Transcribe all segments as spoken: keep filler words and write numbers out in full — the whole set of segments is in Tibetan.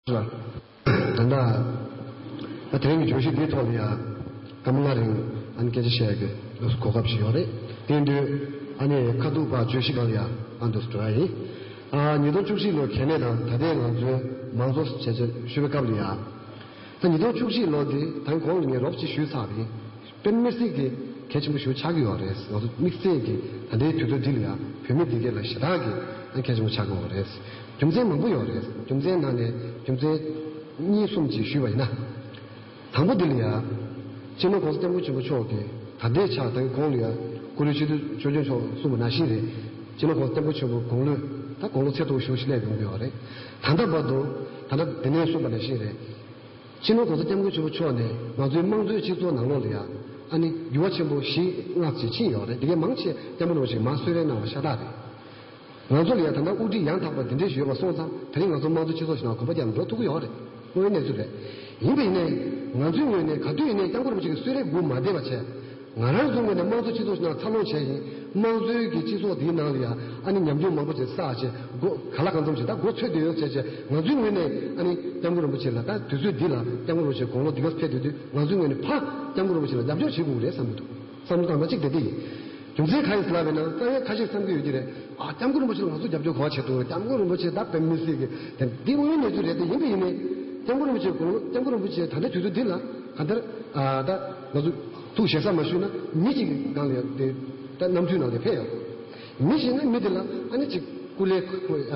ད་ལྟ་ཨ་དེ་རིང་གི་བརྗོད་གཞི་འདིའི་ཐོག་ལ་ཡང་སྐར་མ་ལྔ་རིང་ཨ་ནི་སྐད་ཆ་བཤད་ཡག་གི་གོ་སྐབས་ཤིག་ཡོད་རེད། དེ་ཡིན་དུས་ཨ་ནི་ཁ་ཐུག་ཕར་བརྗོད་གཞི་སྒང་ལ་ཡང་ཨ་འདུག་སེ་འགྲོ་ཡ་ཡིན། ཨ་ཉིས་སྟོང་བཅུ་གཅིག་ལོ་གལ་གནད་དང་ད་ལྟའི་ང་ཚོའི་མང་གཙོ་བྱས་རྗེས་ཞུ་བའི་སྐབས་ལ་ཡང་། ད་ཉིས་སྟོང་བཅུ་གཅིག་ལོ་འདི་ད་གོང་ལ་ངས་རོབ་ཅིག་ཞུས་ཚར་བ་ཡིན། དཔེ་མི་སྲིད་ཀྱི་གལ་ཆེན་པོ་ཞིག་ཆགས་ཀྱི་ཡོད་རེད། ང་ཚོ་དམིགས་བསལ་གྱི་ད་ལྟའི་དུས་ཚོད་འདི་ལ་ཡང་བོད་མི་འདི་གས་ལ་ཞེ་དྲག་གི་གལ་ཆེན་པོ་ཆགས་ཀྱི་ཡོད་རེད། རྒྱུ་མཚན་མང་པོ་ཡོད་རེད། རྒྱུ་མཚན་ནང་ནས་རྒྱུ་མཚན་གཉིས་གསུམ་ཅིག་ཞུས་པ་ཡིན་ན། དང་པོ་འདི་ལ་ཡང་སྤྱི་ནོར་༸གོང་ས་༸སྐྱབས་མགོན་ཆེན་པོ་མཆོག་གིས་ད་ལྟའི་ཆར་ད་གོང་ལ་ཡང་སྐུ་ལུས་ཆེད་དུ་ཆོས་སྐྱོང་མཆོག་གསུངས་པ་ནང་བཞིན་རེད། སྤྱི་ནོར་༸གོང་ས་༸སྐྱབས་མགོན་ཆེན་པོ་དགུང་ལོ་ད་དགུང་ལོ་ཚད་མཐོ་བོ་ཞེ་པོ་ཞིག་སླེབས་ཡོང་གི་ཡོད་རེད། ད་ལྟ་བར་དུ་ད་ལྟ་འདི་ནས་གསུངས་པ་ནང་བཞིན་རེད། སྤྱི་ནོར་༸གོང་ས་༸སྐྱབས་མགོན་ཆེན་པོ་མཆོག་ནས་ང་ཚོའི་དམངས་གཙོའི་སྤྱི་ཚོགས་ནང་ལོགས་ལ་ཡང་ཨ་ནི་འགྱུར་བ་ཆེན་པོ་བཞི་ལྔ་ཅིག་ཕྱིན་ཡོད་རེད། དེ་གའི་མང་ཆེ་སྐྱབས་མགོན་རིན་པོ་ཆེས་མར་གསོལ་རས་གནང་བ་ཤ་སྟག་རེད། ང་ཚོ་ལ་ཡང་ད་ལྟ་དབུ་ཁྲིད་ཡང་དག་པ་འདི་འདྲས་ཞིག་ཡོད་པ་སོང་ཙང་དེ་རིང་ང་ཚོ་དམངས་གཙོའི་སྤྱི་ཚོགས་ཤིག་ནང་གོམ་པ་རྒྱག་ནས་འགྲོ་ཐུབ་ཀྱི་ཡོད་རེད། དངོས་ཡོད་གནས་ཚུལ་རེད། ཡིན་པ་ཡིན་ནའི་ང་ཚོའི་ངོས་ནས་ག་དུས་ཡིན་ནའི་སྐྱབས་མགོན་རིན་པོ་ཆེ་གི་གསོལ་རས་སྒུག་མ་བསྡད་པ་བྱས། ང་རང་ཚོའི་ངོས་ནས་དམངས་གཙོ་སྤྱི་ཚོགས་ཤིག་ནང་འཚར་ལོངས་བྱས་ཤིང་དམངས་གཙོའི་གི་སྤྱི་ཚོགས་འདིའི་ནང་ལ་ཡང་ཨ་ནི་ཉམས་མྱོང་མང་པོ་ཅིག་བསགས་བྱས་སྒོ་ག་ལ་གང་འཚམ་ཞིག་ད་མགོ་ཚོད་བསྡད་ཡོད་བྱས་བྱས་ང་ཚོའི་ངོས་ནས་ཨ་ནི་སྐྱབས་མགོན་རིན་པོ་ཆེ་ལ་ད་དུས་ཚོད་འདི་ལ་སྐྱབས་མགོན་རིན་པོ་ཆེ་དགུང་ལོ་འདི་ག་ཕེབས་བསྡད་དུས་ང་ཚོའི་ངོས་ནས་ཕར་སྐྱབས་མགོན་རིན་པོ་ཆེ་ལ་རྒྱབ་སྐྱོར་བྱེད་དགོས་རེད་བསམ་གྱི་འདུག་བསམ་བློ་བཏང་ན་གཅིག་དེ་འདི་ཡིན། རྒྱུ་མཚན་ག་རེ་ཟེར་ལབ་པ་ཡིན་ན་དཀའ་ངལ་ཁ་ཤས་བསམ་གྱི་ཡོད་ཀྱི་རེད། ཨ་སྐྱབས་མགོན་རིན་པོ་ཆེ་ལ་ང་ཚོ་རྒྱབ་སྐྱོར་ག་བ་བྱེད་ཐུབ་རེད། སྐྱབས་མགོན་རིན་པོ་ཆེ་ད་དཔེ་མི་སྲིད་ཀྱི་དེ་འདི་དངོས་ཡོད་གནས་ཚུལ་རེད་དེ། ཡིན་པ་ཡིན་ནའི་སྐྱབས་མགོན་རིན་པོ་ཆེ་དགུང་ལོ་སྐྱབས་མགོན་རིན་པོ་ཆེ་ད་ལྟའི་དུས་ཚོད་འདི་ལ་གང་ལྟར་ཨ་ད་ང་ཚོ་ཐུགས་ཞེ་ས་མ་ཞུས་ན་མི་གཅིག་གི་སྒང་ལ་དེ་ད་རྣམ་འགྱུར་ནང་ལ་ཕེབས་ཡོད། མི་ཞིག་ནི་མི་དེ་ལ་ཨ་ནི་ཅིག་སྐུ་ལས་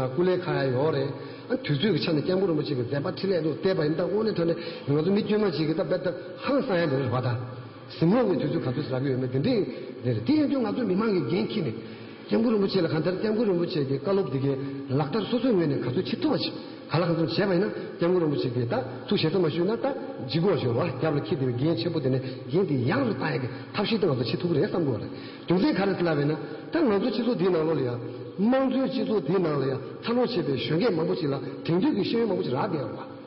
ཨ་སྐུ་ལས་ཁག་ཡ་ཡོད་རེད། ཨ་དུས་ཚོད་ཀྱི་ཆ་ནས་སྐྱབས་མགོན་རིན་པོ་ཆེ་གི་མཛད་པ་འཕྲིན་ལས་དུ་བལྟས་པ་ཡིན་ད་དངོས་གནས་དྲང་གནས་ང་ཚོ་མི་དཀྱུས་མ་ཅིག་གི་ད་དཔེ་ད་ཧང་སང་ཡ་འདི་རེད་བ་ད། གཟིགས་མོ་གི་དུས་ཚོད་ག་ཚོད་ཟ་གི་ཡོད་མེད་དེ་འདྲས་རེད། དེ་ཡིན་དུས་ང་ཚོ་མི་མང་གི་འགན་འཁྱེར་ནས་སྐྱབས་མགོན་རིན་པོ་ཆེ་ལ་གང་ལྟར་སྐྱབས་མགོན་རིན་པོ་ཆེ་གི་བཀའ་སློབ་འདི་གའི་ལག་བསྟར་སོ་སོའི་ངོས་ནས་ག་ཚོད་བྱེད་ཐུབ་པ་ཞིག་ག་ལ་གང་འཚམ་བྱས་པ་ཡིན་ན་སྐྱབས་མགོན་རིན་པོ་ཆེ་གིས་ད་ཐུགས་ཞེ་ས་མ་ཞུས་ན་ད་ལྗིད་ཁོག་ཞོར་བ་རྒྱབ་ལ་འཁྱེར་བསྡད་པའི་འགན་ཆེན་པོ་དེ་ནས་འགན་དེ་ཡག་རུ་བཏང་ཡག་གི་ཐབས་ཤེས་དེ་ང་ཚོ་བྱེད་ཐུབ་ཀྱི་རེད་བསམ་གི་ཡོད་རེད། རྒྱུ་མཚན་ག་རེ་ཟེར་ལབ་པ་ཡིན་ན་ད་ང་ཚོ་སྤྱི་ཚོགས་འདིའི་ནང་ལོགས་ལ་ཡང་དམངས་གཙོའི་སྤྱི་ཚོགས་འདིའི་ནང་ལ་ཡང་འཚར་ལོངས་བྱས་པའི་གཞོན་སྐྱེས་མང་པོ་ཅིག་ལ་དེང་དུས་ཀྱི་ཤེས་ཡོན་མང་པོ་ཅིག་རག་བསྡད་ཡོད་རེད་བ།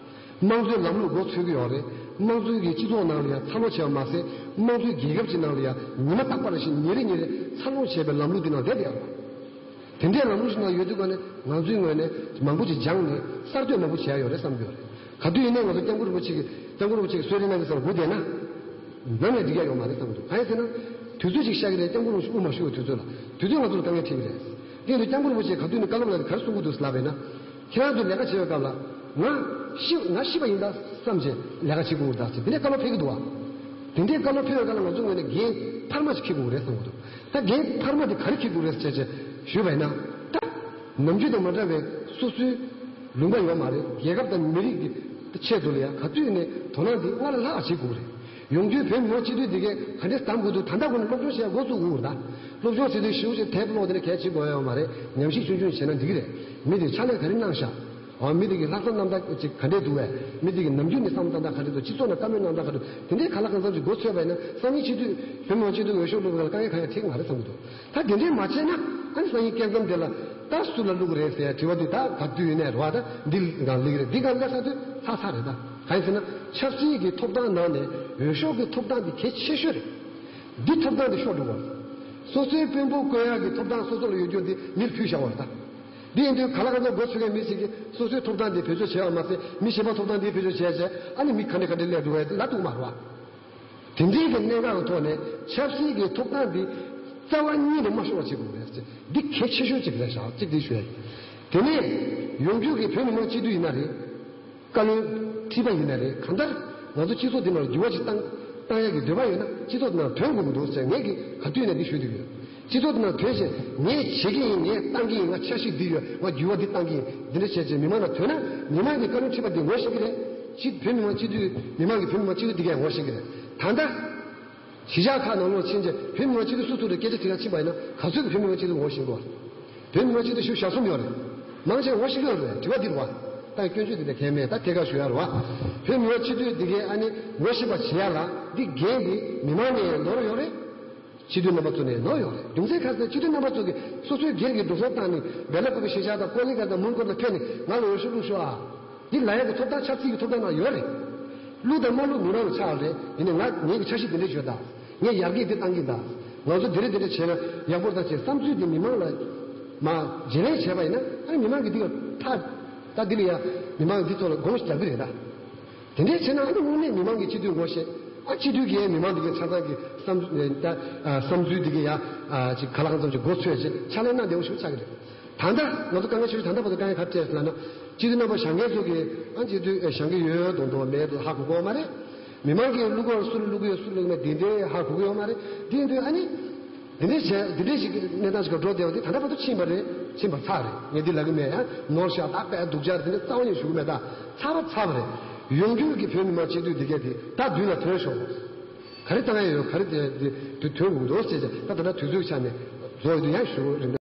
དམངས་གཙོའི་ལམ་ལུགས་མགོ་ཚོད་ཀྱི་ཡོད་རེད། དམངས་གཙོའི་གི་སྤྱི་ཚོགས་ནང་ལ་ཡང་འཚར་ལོངས་བྱས་པ་མ་ཟད་དམངས་གཙོའི་རྒྱལ་ཁབ་ཅིག་ནང་ལ་ཡང་ཉི་མ་རྟག་པར་བཞིན་ཉིན་རེ་ཉིན་རེ་འཚར་ལོངས་བྱས་པའི་ལམ་ལུགས་འདི་ནང་བསྡད་བསྡད་ཡོད་རེད། དེ་འདྲའི་ལམ་ལུགས་ཤིག་ནང་ཡོད་དུས་ག་ནས་ང་ཚོའི་ངོས་ནས་མང་པོ་ཅིག་སྦྱངས་ནས་གསར་གཏོད་མང་པོ་བྱས་ཡོད་རེད་བསམ་གྱི་ཡོད་རེད། ག་དུས་ཡིན་ནའི་ང་ཚོ་སྐྱབས་མགོན་རིན་པོ་ཆེ་གི་སྐྱབས་མགོན་རིན་པོ་ཆེ་གི་གསོལ་རས་གནང་གི་སར་སྒུག་བསྡད་ན། ནམ་ཡང་འགྲིག་ཡ་ཡོད་མ་རེད་བསམ་གྱི་འདུག་གང་ཡིན་ཟེར་ན། དུས་ཚོད་ཅིག་ཤར་གྱི་རེད། སྐྱབས་མགོན་རིན་པོ་ཆེ་དབུ་མ་བཞུགས་པའི་དུས་ཚོད་ལ། དུས་ཚོད་ང་ཚོ་ལ་དཀའ་ངལ་འཕྲད་ཀྱི་རེད། དེ་ཡིན་དུས་སྐྱབས་མགོན་རིན་པོ་ཆེས་ག་དུས་ནས་བཀའ་སློབ་ལ་ག་རེ་གསུང་གི་འདུག་ཟེར་ལབ་པ་ཡིན་ན། ཁྱེད་རང་ཚོས་ལས་ཀ་བྱེད་པའི་སྐབས་ལ། ང་ཤི་ང་ཤི་བ་ཡིན་ད་བསམ་བྱས་ལས་ཀ་བྱེད་དགོས་ཀྱི་རེད་ད་ཟེར་དེ་འདྲའི་བཀའ་སློབ་ཕེབས་ཀྱི་འདུག་བ། དེ་འདྲའི་བཀའ་སློབ་ཕེབས་པའི་སྐབས་ལ་ང་ཚོའི་ངོས་ནས་འགན་འཕར་མ་ཞིག་འཁྱེར་དགོས་ཀྱི་རེད་བསམ་གྱི་འདུག་ད་འགན་འཕར་མ་དེ་ག་རེ་འཁྱེར་དགོས་རེད་ཟེར་བྱས་ཞུས་པ་ཡིན་ན། ད་ནམ་རྒྱུན་དང་མ་འདྲ་བའི་སོ་སོའི་ལུང་པ་ཡོད་མ་རེད། རྒྱལ་ཁབ་དང་མི་རིགས་ཀྱི་ཆེད་དུ་ལ་ཡང་ག་དུས་ནས་དོ་སྣང་འདི་སྔར་ལས་ལྷག་བྱེད་དགོས་རེད། ཡོང་རྒྱུའི་བོད་མི་མང་སྤྱི་འཐུས་འདི་གས་ག་འདྲས་བདམས་དགོས་འདུག་ད་ལྟ་ཁོ་ནས་སློབ་སྦྱོང་བྱེད་ཡ་འགོ་བཙུགས་དགོས་རེད་ད། སློབ་སྦྱོང་བྱེད་དུས་ཞེ་པོ་ཅིག་དེབ་ཀློག་དེ་འདྲ་གལ་ཆེ་དགོས་ཡ་ཡོད་མ་རེད། ཉམས་ཞིབ་ཆུང་ཆུང་བྱས་ན་འགྲིག་གི་རེད། མི་དེ་ཕྱག་ལས་ག་རེ་གནང་ཤག་ཨ་མི་དེ་གི་ལྷག་བསམ་རྣམ་དག་ཅིག་ག་འདྲས་འདུག་བས། མི་དེ་གི་ནམ་རྒྱུན་ནས་བསམ་བློ་བཏང་སྟངས་ག་འདྲས་འདུག་སྤྱི་ཚོགས་ནང་བཀའ་མོལ་གནང་སྟངས་ག་འདྲས་འདུག་དེ་འདྲའི་ག་ལ་གང་འཚམ་ཅིག་མགོ་ཚོས་པ་ཡིན་ན་སང་ཉིན་སྤྱི་འཐུས་བོད་མི་མང་སྤྱི་འཐུས་འོས་ཤོག་བླུགས་པ་ལ་དཀའ་ངལ་གང་ཡང་འཕྲད་ཀྱི་མ་རེད་བསམ་གྱི་འདུག་ད་དེ་འདྲས་མ་བྱས་ན་ཨ་ནི་སང་ཉིན་སྐབས་མཚམས་དེ་ལ་ད་སུ་ལ་བླུག་རེད་ཟེར་ཡ་དྲི་བ་འདི་ད་ག་དུས་ཡིན་ནའི་རེད་བ། ད་འདི་སྒང་སླེབས་ཀྱི་རེད། འདི་སྒང་སླེབས་ཚར་དུས་ཚར་ཚར་རེད། ད་གང་ཡིན་ཟེར་ན་ཆབ་སྲིད་ཀྱི་ཐོབ་ཐང་ནང་ནས་འོས་ཤོག་གི་ཐོབ་ཐང་འདི་གལ་ཆེ་ཤོས་རེད། འདི་ཐོབ་ཐང་འདི་ཤོར་འགྲོ་བ་རེད། སོ་སོའི་དཔོན་པོ་བསྐོ་ཡག་གི་ཐོབ་ཐང་སོ་སོ་ལ་ཡོད་རྒྱུ་འདི་མིར་ཕུལ་བཞག་པ་རེད་ད། འདི་ཡིན་དུས་ག་ལ་ག་ཚོད་མགོ་ཚོས་མཁན་མི་ཞིག་གིས་སོ་སོའི་ཐོབ་ཐང་འདི་བེད་སྤྱོད་བྱས་པ་མ་ཟད་མི་གཞན་པ་ཐོབ་ཐང་འདི་བེད་སྤྱོད་བྱས་བྱས་ཨ་ནི་མི་ག་འདྲ་ག་འདྲ་སླེབས་འགྲོ་བ་ལབ་ཐུབ་མ་རེད་བ། དེ་འདྲའི་གི་གནད་འགག་གི་ཐོག་ནས་ཆབ་སྲིད་ཀྱི་ཐོབ་ཐང་འདི་རྩ་བ་ཉིད་ནས་མ་ཤོར་བ་བྱེད་དགོས་རེད་ཟེར། འདི་གལ་ཆེ་ཤོས་གཅིག་རེད་ཤག་གཅིག་འདི་ཞུ་ཡ་ཡིན། དེ་ནས་ཡོང་རྒྱུ་གི་བོད་མི་མང་སྤྱི་འཐུས་ཡིན་ན་རེད། བཀའ་བློན་ཁྲི་པ་ཡིན་ན་རེད། གང་ལྟར་ང་ཚོ་སྤྱི་ཚོགས་འདི་ནང་འགྱུར་བ་ཞིག་བཏང་བཏང་ཡག་གི་འདོད་པ་ཡོད་ན་སྤྱི་ཚོགས་འདི་ནང་དོན་དགོས་ཀྱི་འདུག་ཟེར་ངས་ཀྱི་ག་དུས་ནས་འདི་ཞུ་གི་ཡོད། སྤྱི་ཚོགས་འདི་ནང་དོན་ཆེ་ངས་བྱེད་ཀྱི་ཡིན། ངས་བཏང་གི་ཡིན། ང་འཆར་གཞི་འདི་ཡོད། ང་འགྱུར་བ་འདི་བཏང་གི་ཡིན། འདི་འདྲ་བྱས་བྱས་མི་མང་ལ་དོན་ན་མི་མང་གི་བཀའ་བློན་ཁྲི་པ་འདི་ངོ་ཤེས་ཀྱི་རེད། སྤྱི་བོད་མི་མང་སྤྱི་འཐུས་མི་མང་གི་བོད་མི་མང་སྤྱི་འཐུས་འདི་གས་ངོ་ཤེས་ཀྱི་རེད། ད་ལྟ། གཞིས་ཆགས་ཁག་ནང་ལོགས་ཕྱིན་རྗེས་བོད་མི་མང་སྤྱི་འཐུས་སུ་ཚུགས་ཏེ་སྐད་ཆ་དྲི་ག་ཕྱིན་པ་ཡིན་ན་ག་ཚོད་ཀྱི་བོད་མི་མང་སྤྱི་འཐུས་ངོ་ཤེས་དགོས། བོད་མི་མང་སྤྱི་འཐུས་ཞེ་པོ་ཞེ་གསུམ་ཡོད་རེད། མང་ཆེ་ངོ་ཤེས་ཀྱི་ཡོད་རེད། དྲི་བ་འདི་རེད་བ། ད་སྐྱོན་བརྗོད་འདི་འདྲ་གང་མེད། ད་ཐད་ཀར་ཞུ་ཡ་རེད་བ། བོད་མི་མང་སྤྱི་འཐུས་འདི་གའི་ཨ་ནི་ངོ་ཤེས་པ་བྱེད་ཡ་ལ་འདི་འགན་འདི་མི་མང་ནས་ནོར་ཡོད་རེད། སྤྱི་འཐུས་རྣམ་པ་ཚོ་ནས་ནོར་ཡོད་རེད། རྒྱུ་མཚན་ག་རེ་ཟེར་ན་སྤྱི་འཐུས་རྣམ་པ་ཚོ་གིས་སོ་སོའི་སྒེར་གྱི་འགྲོ་སོང་བཏང་ནས་སྦེ་ལ་ཀུ་པའི་གཞིས་ཆགས་དང་ཀོ་ལི་གྷལ་དང་མོན་གྷོ་ལ་ཕེབས་ནས་ང་ལ་འོས་ཤོག་བླུགས་ཤོག་ཨ། འདི་ལབ་ཡག་གི་ཐོབ་ཐང་ཆབ་སྲིད་ཀྱི་ཐོབ་ཐང་ནང་ཡོད་རེད། བླུགས་དང་མ་བླུགས་མི་མང་ལ་ཆགས་རེད། ཡིན་ནའི་ང་ངེད་ཀྱི་འཆར་གཞི་འདི་འདྲ་ཞུ་ད། ངས་ཡར་རྒྱས་འདི་བཏང་གི་ད། ང་ཚོ་འདི་རེད་འདི་འདྲ་བྱས་ན་ཡག་པོ་རེད་ད་ཅེས་བསམ་ཚུལ་འདི་མི་མང་ལ་མ་བརྗེ་ལེན་བྱས་པ་ཡིན་ན་ཨ་ནི་མི་མང་གིས་འདི་ག་ཐག་ད་འདི་ལ་ཡ་མི་མང་འདི་ཚོ་ལ་དགོངས་ཞིག་རྒྱག་གི་རེད་ད། དེ་འདྲའི་བྱས་ན་ཨ་ནི་དངོས་གནས་མི་མང་གི་སྤྱི་འཐུས་ངོ་ཤེས། ཨ་སྤྱི་འཐུས་ཀྱི་མི་མང་འདི་གའི་ཆ་ཚང་གི་བསམ་ད་ཨ་བསམ་ཚུལ་འདི་གའི་ཡ་ཨ་ཅིག་ག་ལ་གང་འཚམ་ཅིག་མགོ་ཚོས་བྱས་ཕྱག་ལས་གནང་བདེ་བོ་ཞིག་ཆགས་ཀྱི་རེད། ད་ལྟ་ང་ཚོ་དཀའ་ངལ་ཆེ་ཤོས་ད་ལྟ་བར་དུ་དཀའ་ངལ་ག་རེ་འཕྲད་ཟེར་ལབ་ན། སྤྱི་འཐུས་རྣམ་པ་བཞེངས་མཁན་ཚོ་གིས་ཨ་སྤྱི་འཐུས་ཨེ་བཞེངས་ཀྱི་ཡོད་དོ་འདུག་མེད་དོ་ཧ་གོ་གི་ཡོད་མ་རེད། མི་མང་གིས་བླུག་གོ་སུ་ལ་བླུག་གི་ཡོད་སུ་ལ་བླུག་མེད་དེ་འདྲའི་ཧ་གོ་གི་ཡོད་མ་རེད། དེ་ཡིན་དུས་ཨ་ནི། དེ་འདྲའི་བྱས་དེ་འདྲའི་ཞིག་གནས་སྟངས་ཤིག་ག་འགྲོ་བསྡད་པ་དེ་ད་ལྟ་བར་དུ་ཕྱིན་པ་རེད། ཕྱིན་པ་ཚར་རེད། ངས་འདི་ལབ་གི་མེད་ཡ། ནོར་ཤག་ད་དཔེ་སྡུག་ཅག་རེད། དེ་འདྲ་རྩ་བ་ནས་ཞུ་གི་མེད། ད་ཚར་བ་ཚར་བ་རེད། ཡོང་རྒྱུ་གི་བོད་མི་མང་སྤྱི་འཐུས་འདི་གས་དེ་ད་མདུན་ལ་ཐོན་ཤོག་ག་རེ་བཏང་ཡ་ཡོད། ག་རེ་དེ་དེ་དེ་ཐོན་དགོས་འདུག་ཟེར་བྱས་ད་ད་ལྟ་དུས་ཚོད་ཆ་ནས་རྫོགས་ཡོད་དུས་ཡང་ཞུ་རེད།